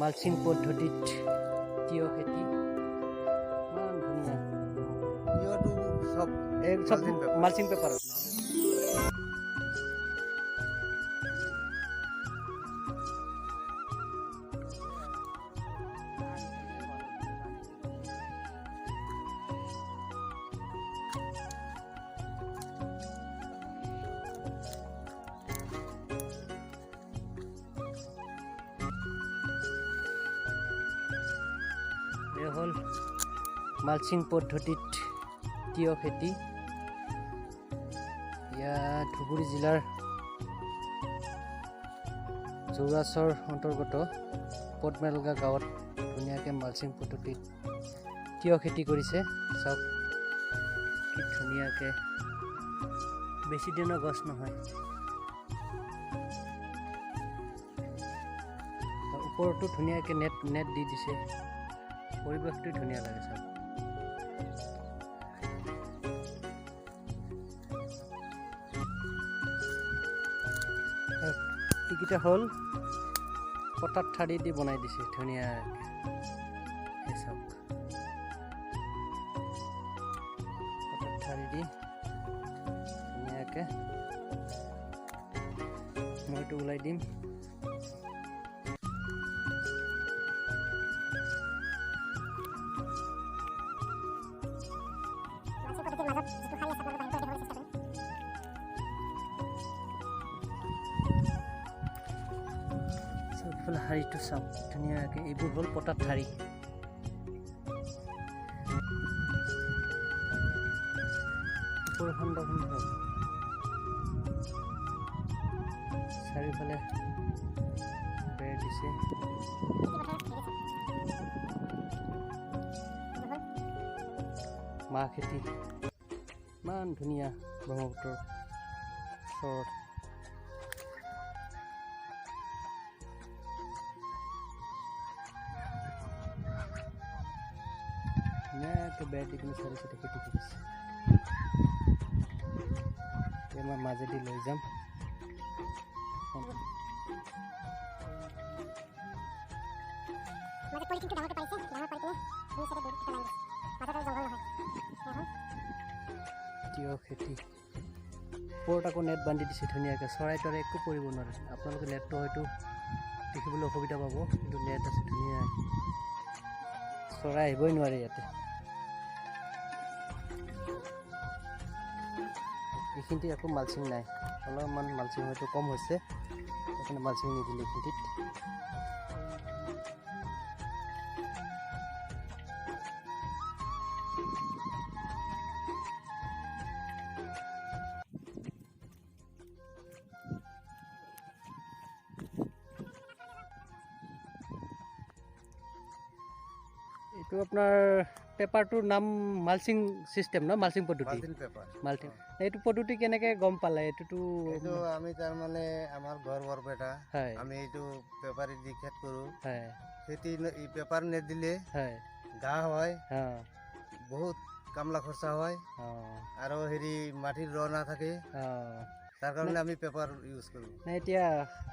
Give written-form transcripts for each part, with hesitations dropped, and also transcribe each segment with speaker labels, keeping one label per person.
Speaker 1: Mulching পদ্ধতিত তিয়হ খেতি, ইমান ধুনীয়া।
Speaker 2: তিয়হটো চব
Speaker 1: এই চব
Speaker 2: মালচিং পেপাৰ।
Speaker 1: মালচিং পেপাৰত। এই হ'ল মালচিং পদ্ধতিত তিয়হ খেতি। ইয়াত ধুবুৰী জিলাৰ জৌৰাচৰ অন্তৰ্গত পদ্মেলগা গাঁৱত ধুনীয়াকৈ মালচিং পদ্ধতিত তিয়হ খেতি কৰিছে। চাওক কি ধুনীয়াকৈ, বেছি দিনৰ গছ নহয়। ওপৰতো ধুনীয়াকৈ নেট দি দিছে। পৰিৱেশটো ধুনীয়া লাগে চাওক। এইকেইটা হ'ল পটাত ঠাৰি দি বনাই দিছে ধুনীয়াকৈ। এই চাওক, পটাত ঠাৰি দি ধুনীয়াকৈ। মইতো ওলাই দিম। চাৰিওফালে শাৰীটো চাওক ধুনীয়াকৈ। এইবোৰ হ'ল পটাত ঠাৰি। ওপৰৰ খণ্ডখিনি চাওক, চাৰিওফালে বেৰ দিছে। মাহ খেতি ইমান ধুনীয়া ব্ৰহ্মপুত্ৰৰ ওচৰত। ধুনীয়াকৈ বেৰ দি পিনে চাৰি চাইডে খেতি কৰিছে। এতিয়া মই মাজেদি লৈ যাম। তিয়হ খেতি ওপৰত আকৌ নেট বান্ধি দিছে ধুনীয়াকৈ, চৰাই তৰাই একো পৰিব নোৱাৰে। আপোনালোকে নেটটো হয়তো দেখিবলৈ অসুবিধা পাব, কিন্তু নেট আছে ধুনীয়া, চৰাই আহিবই নোৱাৰে ইয়াতে। এইখিনিত একো মালচিং নাই, অলপমান মালচিং হয়তো কম হৈছে, সেইকাৰণে মালচিং নিদিলে এইখিনিত। এইটো আপোনাৰ পেপাৰটোৰ নাম মালচিং চিষ্টেম ন, মালচিং পদ্ধতি।
Speaker 2: Mulching paper.
Speaker 1: Mulching. এইটো পদ্ধতি কেনেকৈ গম পালে? এইটোতো
Speaker 2: এইটো আমি তাৰমানে আমাৰ ঘৰ বৰপেটা,
Speaker 1: হয়,
Speaker 2: আমি এইটো পেপাৰে দি খেতি কৰোঁ।
Speaker 1: হয়।
Speaker 2: খেতি এই পেপাৰ নিদিলে
Speaker 1: হয়,
Speaker 2: ঘাঁহ হয়,
Speaker 1: অঁ,
Speaker 2: বহুত কামলা খৰচা হয়,
Speaker 1: অঁ,
Speaker 2: আৰু হেৰি মাটিৰ ৰ নাথাকে,
Speaker 1: অঁ,
Speaker 2: তাৰ কাৰণে আমি পেপাৰ ইউজ কৰোঁ।
Speaker 1: নাই, এতিয়া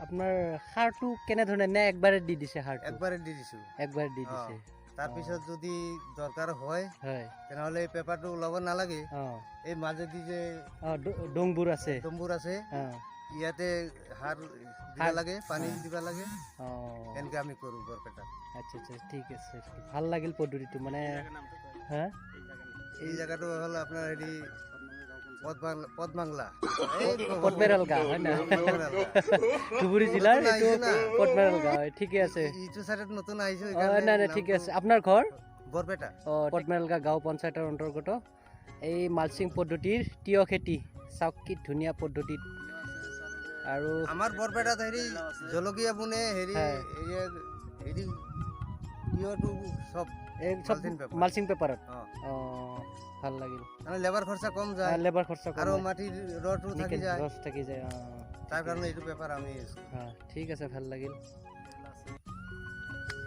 Speaker 1: আপোনাৰ সাৰটো কেনেধৰণে, নে একবাৰে দি দিছে সাৰটো?
Speaker 2: একবাৰে দি দিছোঁ।
Speaker 1: একবাৰে দি দিছে।
Speaker 2: তাৰপিছত যদি দৰকাৰ হয়,
Speaker 1: হয়,
Speaker 2: তেনেহ'লে এই পেপাৰটো ওলাব নালাগে।
Speaker 1: অঁ,
Speaker 2: এই মাজেদি যে
Speaker 1: অঁ, ডোংবোৰ আছে,
Speaker 2: ডোংবোৰ আছে,
Speaker 1: অঁ,
Speaker 2: ইয়াতে সাৰ দিব লাগে, পানী দিব লাগে।
Speaker 1: অঁ,
Speaker 2: এনেকৈ আমি কৰোঁ বৰপেটাত।
Speaker 1: আচ্ছা আচ্ছা, ঠিক আছে, ভাল লাগিল পদ্ধতিটো। মানে হা,
Speaker 2: এই জেগাটো হ'ল আপোনাৰ হেৰি পদ্মাংলা,
Speaker 1: পদ্মেৰাল গাঁও হয় না, ধুবুৰী জিলাৰ এইটো পদ্মেৰাল গাঁও। ঠিকে আছে,
Speaker 2: ইটো চাইডত নতুন আহিছোঁ।
Speaker 1: নাই নাই, ঠিকে আছে। আপোনাৰ ঘৰ
Speaker 2: বৰপেটা?
Speaker 1: অঁ, পদ্মেৰালগা গাঁও পঞ্চায়তৰ অন্তৰ্গত এই মালচিং পদ্ধতিৰ তিয়হ খেতি চাওক কি ধুনীয়া পদ্ধতিত। আৰু
Speaker 2: আমাৰ বৰপেটাত হেৰি জলকীয়া বুনে, হেৰি হেৰি তিয়হটো চব
Speaker 1: এই চব মালচিং পেপাৰত। অঁ, ভাল লাগিল।
Speaker 2: মানে লেবাৰ খৰচা কম যায়,
Speaker 1: লেবাৰ খৰচা কম
Speaker 2: আৰু মাটিৰ ৰসটো থাকি যায়,
Speaker 1: ৰস থাকি যায়, অঁ,
Speaker 2: তাৰ কাৰণে এইটো পেপাৰ আমি ইউজ কৰোঁ।
Speaker 1: অঁ, ঠিক আছে, ভাল লাগিল।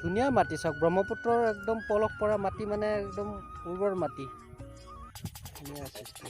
Speaker 1: ধুনীয়া মাটি চাওক, ব্ৰহ্মপুত্ৰৰ একদম পলস পৰা মাটি, মানে একদম উৰ্বৰ মাটি, ধুনীয়া সৃষ্টি।